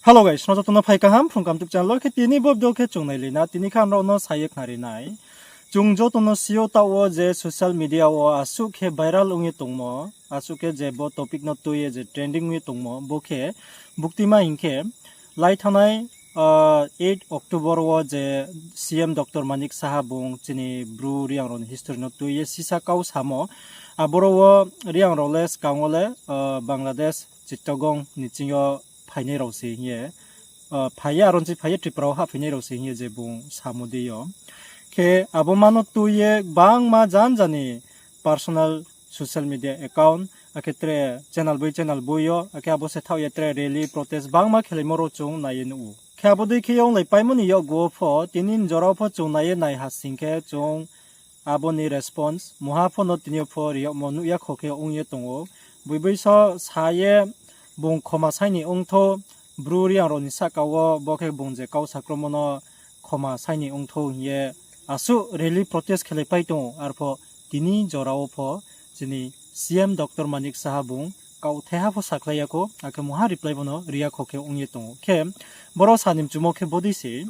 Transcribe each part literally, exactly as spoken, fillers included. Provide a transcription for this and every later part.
Hello guys, nrao joto no phai kaham Phrung Kamtuk channel wo. Khe tini bo video khe chung nailai na, tini khe ang nrao no sa ye khnari nai. Chung joto no si ou, taoh wo je social media wo asuh khe viral ong ye tongmo, asuh khe je bo topic no tui ye je trending ong ye tongmo, bo khe buktima hing khe, lai thanngnai, eight October wo je C M Doctor Manik Saha bung chini Bru Reang rao ni history no tui ye sisa kau samo, aboro wo Reang rao le skang wo le, Bangladesh Chittagong ni ching yo phainai rao se hing ye, phai ye, aro ni phai ye Tripura wo hahphainai rao se hing ye je bung samo dei yo. Khe abo ma no tui ye gbangma janja ni personal social media account, akhe tre channel boi channel boi yo, akhe abo se thaoh ye tre rally, protest gbangma khelaimo rao chung nai ye nuh ou. Khe abo dei khe onglaipaimo ni yakgu wo pho, tini ni jora wo pho chung nai ye nai ha sing khe chung abo ni response mungha pho no tini yo pho ri yagmo nuh ya kho khe ong ye tong ou. Boiboi so sa ye bung khoma sai ni ong thou, Bru Reang rao ni sahka wo bo khe bung je kau sakromo no khoma sai ni ong thou hing ye asuh rally protest khelaipai tong ou. Arpho tini jora wo pho chini C M Doctor Manik Saha bung kauthaiha pho sakhlai ya kho, akhe mungha reply bo no ri ya kho khe ong ye tong ou. Khe boro sa ni mchumo khe bodei se,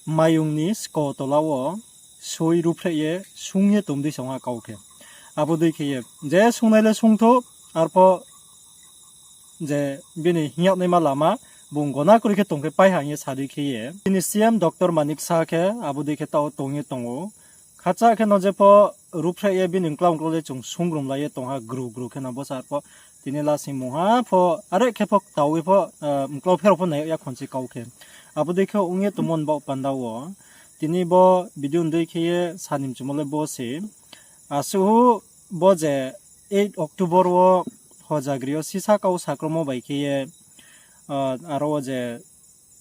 mayung ni sko tola wo soi ruhphreh ye sung ye tong dei se ong ha kau khe. Abo dei khe ye je sungnai le sung thou, arpho je bini hing yagnaima lama bung gona kroi khe tong khe pai ha hing ye sa dei khe ye, chini C M Doctor Manik Saha khe abo dei khe taoh wo tong ye tong ou. Khacha khe no je pho ruhphreh ye bini ongklau ongklau le chung sungrumlai ye tong ha gru gru khe no bo sa arpho. Tini lasing mungha pho, are khe pho ktao ye pho, ongklau pherao pho nai yag ya khonchi kau khe. Abo dei khe ong ye tongmo ni baoh panda wo, tini bo video ni dei khe ye sa ni mchumo le bo se. Asuh bo je eight October wo Hojagri yo sisa kau sakromo bai khe ye, aro wo je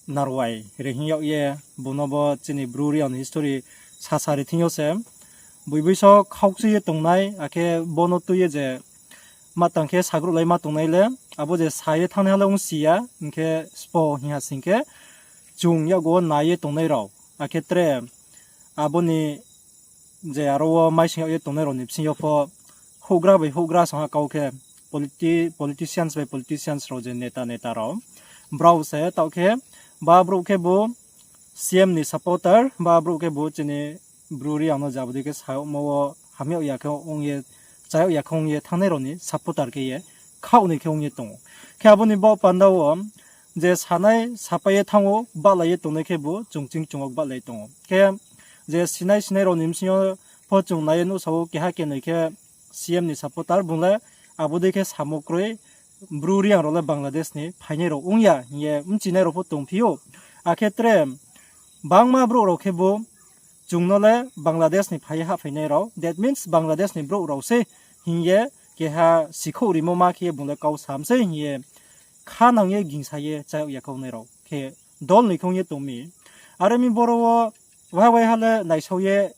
narwai ri hing yag ye, bung no bo chini Bru Reang ni history sasa ri thing yo se. Boiboi so khaukchui ye tongnai, akhe bo no tui ye je ma tang khe sagruhlaima tongnai le, abo je sa ye thanngnaiha le ongsi ya, hing khe spo hing ha sing khe, chung yakgu wo nai ye tongnai rao, akhe tre abo ni je aro wo maising yag ye tongnai rao ni bsing yo pho houhgra bai houhgra song ha kau khe, politicians bai politicians rao je neta neta rao, brao se taoh khe, ba brouh khebu C M ni supporter, ba brouh khebu chini Bru Reang no je abo dei khe sa yagmo wo ham yag ya khe ong ye, cha yag ya khe ong ye thanngnai rao ni supporter khe ye khaoh ni khe ong ye tong ou. Khe abo ni baoh panda wo je sanai sapai ye thanng ou, bahlai ye tongnai khebu chung ching chung wo bahlai tong ou. Khe je sinai sinai rao ni bsing yo pho chung nai ye nuhsao ou, keha kenoi khe C M ni supporter bung le abo dei khe samo kroi, Bru Reang rao le Bangladesh ni phainai rao ong ya hing ye bchinai rao pho tongphi ou. Akhe tre bangma brouh rao khebu chung no le Bangladesh ni phai ye hahphainai rao, that means Bangladesh ni brouh rao se hing ye keha sikhouh rimo ma khe ye bung le kau sam se hing ye khanang ye gingsa ye cha yag ya khe ongnai rao khe dol ni khe ong ye tong mi. Are mi boro wo waiha waiha le naisao ye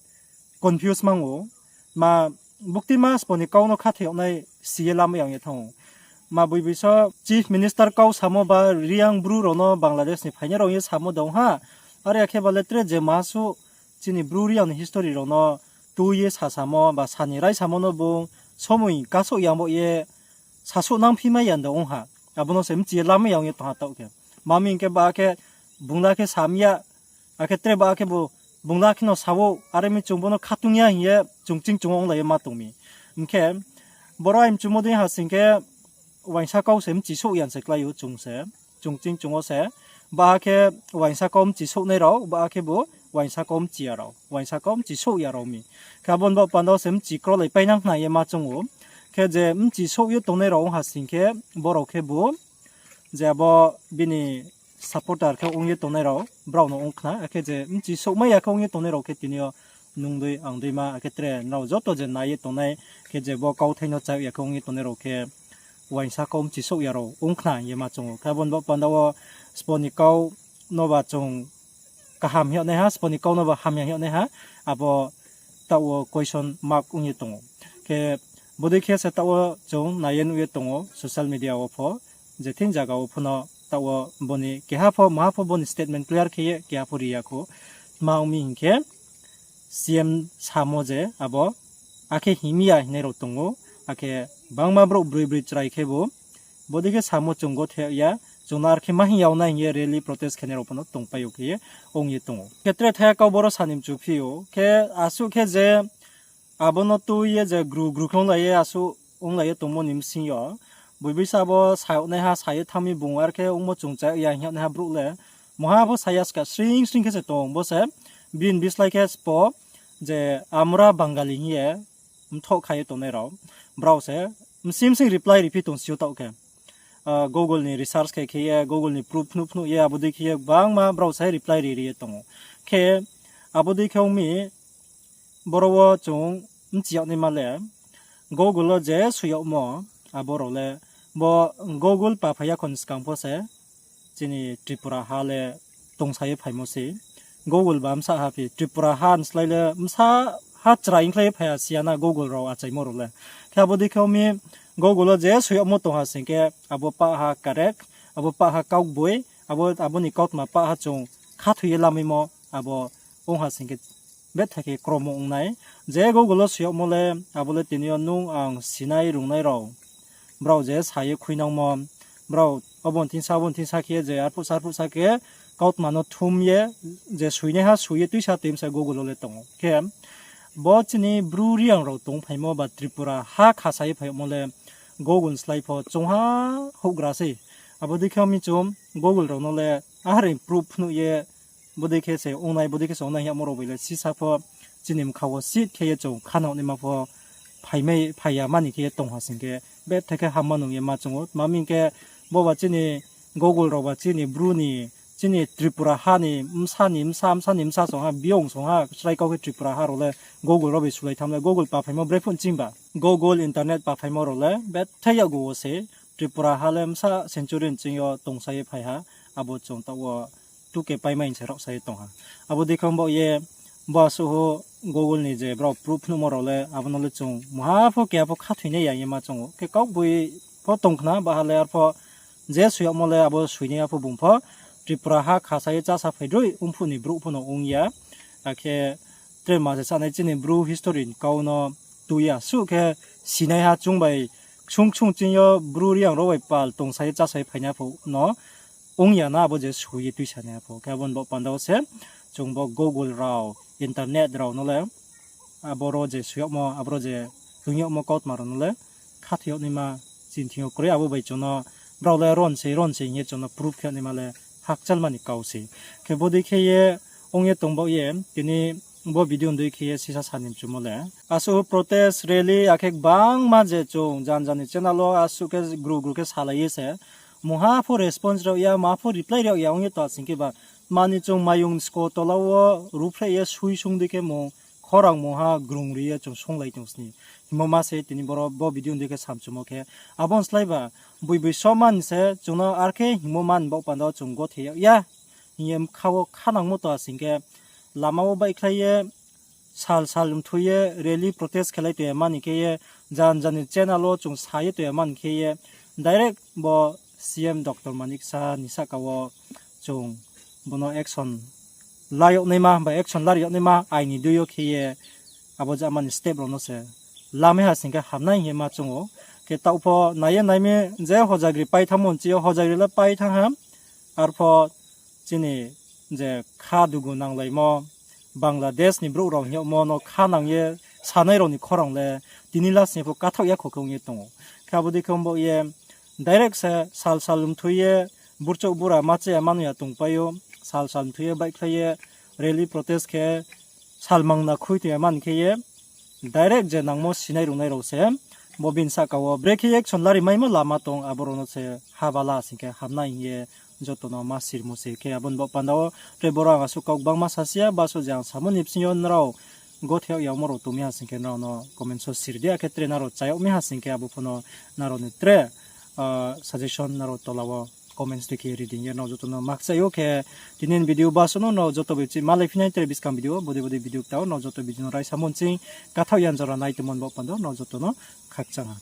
confuse mang ou. Ma buktima spo ni kau no khathoi yag nai si ye lamai ya ong ye thanng ou. Ma boiboi so Chief Minister kau samo ba Reang Bru rao no Bangladesh ni phainai rao ong ye samo de ong ha. Are ya khe ba le tre je ma suh chini Bru Reang ni history rao no tui ye sasamo ba sa ni raisamo no bung somoi kasouh ya baoh ye sasouh nangphi mai ya de ong ha. Abo no se bchi ye lamai ya ong ye tong ha taoh khe. Ma mi hing khe ba khe bung le khe sam ya, akhe tre ba khebu bung le khe no sa ou, are mi chung bo no khatung ya hing ye chung ching chung wo onglai ye ma tong mi. Hing khe boro aini mchumo dei ha sing khe uaingsa kau se bchi souh ya se klái ou chung se. Chung ching chung wo se, ba khe uaingsa kau bchi souhnai rao, ba khebu uaingsa kau bchi ya rao, uaingsa kau bchi souh ya rao mi. Khe abo ni baoh panda wo se bchi krolaipai nang khna ye ma chung ou. Khe je bchi souh ye tongnai rao ong ha sing khe, brao khebu je abo bini supporter khe ong ye tongnai rao, brao no ong khna. Akhe je bchi souhmai ya khe ong ye tongnai rao khe tini yo nung dei ang dei ma, akhe tre nrao joto je nai ye tongnai, khe je bo kauthai no cha yag ya khe ong ye tongnai rao khe uaingsa kau bchi souh ya rao ong khna hing ye ma chung ou. Khe abo ni baoh panda wo spo ni kau no ba chung kaham hing yag nai ha, spo ni kau no ba hamya hing yag nai ha, abo taoh wo question mark ong ye tong ou. Khe bodei khe se taoh wo chung nai ye nuh ye tong ou social media wo pho, je thing zaga wo pho no taoh wo boni keha pho maha pho boni statement clear khe ye keha pho ri ya khou. Tma ong mi hing khe C M samo je abo, akhe hing mi ya hingnai rao tong ou, akhe bangma brouh broi broi chrai khebu, bodei khe samo chung gothe ya, chung no ar khe ma hing yag nai hing ye rally protest khenai rao pho no tongpai ou khe ye ong ye tong ou. Khe tre thai ya kau boro sa ni mchu phi ou. Khe asuh khe je abo no tui ye je gru gru khe onglai ye asuh onglai ye tongmo ni bsing yo, boibisa bo sa yag naiha sa ye thanng mi bung ar khe ongmo chung cha yag ya hing yag naiha brouh le, mungha pho sa ya ska, sring sring khe se tong ou. Bo se bini bislái khe sbo je আমরা বাঙালি hing ye mthoh kha ye tongnai rao, brao se bsing bsing reply riphi tong si ou taoh khe. Google ni research khe khe ye, Google ni proof phnuh phnuh ye, abo dei khe ye gbangma brao se reply ri ri ye tong ou. Khe abo dei khe ong mi, boro wo chung bchi yag naima le, Google wo je soi yagmo, abo rao le, bo Google pa phai ya kho ni skang pho se, chini Tripura ha le tongsa ye phaimo se. Google ba bsa ha phi, Tripura ha ni slái le bsa ha chrai ongkhlai ye phai ha si ya na Google rao achaimo rao le. Khe abo dei khe ong mi, Google wo je soi yagmo tong ha sing khe, abo pah ha correct, abo pah ha kaugboing, abo, abo ni kautma pah ha chung khathoi ye lamaimo, abo ong ha sing khe bethai khe kromo ong nai. Je Google wo soi yagmo le, abo le tini yo nung ang sinai rungnai rao, brao je sa ye khuinangmo, brao abo ni thingsa, abo ni thingsa khe je arphuh sa, arphuh sa khe kautma no thum ye, je soinaiha soi ye tuisa tuimsa Google wo le tong ou. Khe bo chini Bru Reang rao tongphaimo ba Tripura ha khasa ye phaimo le Google ni slái pho chungha houhgra sei. Abo dei khe ong mi chung Google rao no le ahari proof phnuh ye, bodei khe se ongnai, bodei khe se ongnai hing yagmo rao bai le sisa pho chini bkha wo sit khe ye chung khanao naima pho phaimai, phai ya mani khe ye tong ha sing khe bethai khe hamma nung ye ma chung ou. Tma hing khe bo ba chini Google rao ba chini Bru ni, chini Tripura ha ni bsa ni bsa, bsa ni bsa song ha, biyong song ha, chrai kau khe Tripura ha rao le Google rao bai sulai tham le Google pa phaimo brephuh nching ba. Google internet pa phaimo rao le bethai yakgu wo se Tripura ha le bsa century nching yo tongsa ye phai ha, abo chung taoh wo tuke paimai se raohsa ye tong ha. Abo dei khe ong baoh ye, bo asuh ho Google ni je brao proof phnuhmo rao le, abo no le chung mungha pho keha pho khathoinai ya hing ye ma chung ou. Khe kaugboing pho tong khna, baha le arpho je soi yagmo le abo soinai ya pho bung pho Tripura ha khasa ye chása phai droi ongphuh ni brouh pho no ong ya. Akhe tre ma se sanai chini Bru history ni kau no tui ya suh khe sinaiha chung bai ksung ksung ching yo Bru Reang rao bai pal tongsa ye chása ye phainai pho no ong ya na, abo je soi ye tuisanai pho. Khe abo ni baoh panda wo se chung bo Google rao, internet rao no le, aboro je soi yagmo, aboro je tong yagmo kautma rao no le khathoi yag naima chini thing yo kroi, abo bai chung no brao le ron se, ron se hing ye chung no proof khe yag naima le hakchalma ni kau se. Khe bodei khe ye ong ye tong baoh ye, tini bo video ni dei khe ye sisa sa ni mchumo le, asuh protest rally akhe gbangma je chung jan jan ni channel wo asuh khe gru gru khe salai ye se, mungha pho response rao ya, mungha pho reply rao ya ong ye tong sing khe ba, mani chung mayung sko tola wo ruphreh ye sui sung dei khe mung khorang mungha grung ri ye chung sunglai tong sni. Hingmo ma se tini boro bo video ni dei khe samchumo khe, abo ni slái ba, boiboi soman se chung no ar khe hingmo man baoh panda wo chung gothe yag ya hing ye bkha wo khanangmo tong sing khe, lama wo baihkhlai ye, sal sal mthui ye rally protest khelai tong ya mani khe ye, jan jan ni channel wo chung sa ye tong ya mani khe ye, direct bo C M Doctor Manik Saha ni sahka wo chung bo no action la yag naima, ba action lari yag naima aini dui yo khe ye, abo je amani step rao no se lamai ha sing khe hamnai hing ye ma chung ou. Khe taoh pho nai ye nai mi je hojagri pai thanngmo nchi yo, hojagri le pai thanng ha. Arpho chini je kha dugu nanglaimo, Bangladesh ni brouh rao hing yagmo no kha nang ye sanai rao ni khorang le tini last ni pho kathaoh ya kho khe ong ye tong ou. Khe abo dei khe ong baoh ye direct se sal sal mthui ye, burchouh bura ma cha ya mano ya tongpai ou, sal sal mthui ye baihkhlai ye rally protest khe sal mangna khui tong ya mani khe ye, direct je nangmo sinai rungnai rao se bo bini sahka wo brekhe action lari maimo lama tong, abo rao no se ha bala sing khe hamnai hing ye joto no ma sirmo se. Khe abo ni baoh panda wo tre boro ang asuh kau gbangma sasi ya, baso je ang samo ni bsing yo nrao gothe yag yagmo rao tong mi ha sing khe nrao no comment so sir di, akhe tre nrao cha yag mi ha sing khe abo pho no nrao ni tre suggestion nrao tola wo comments dei khe ri di hing ye nrao joto no makchai ou. Khe tini ni video baso no nrao joto bai chih malai phi nai tre buskang video, bodei bodei video kta wo nrao joto video no raisa mo nching kathaoh ya jora nai tongmo ni baoh panda wo nrao joto no khakchang ha.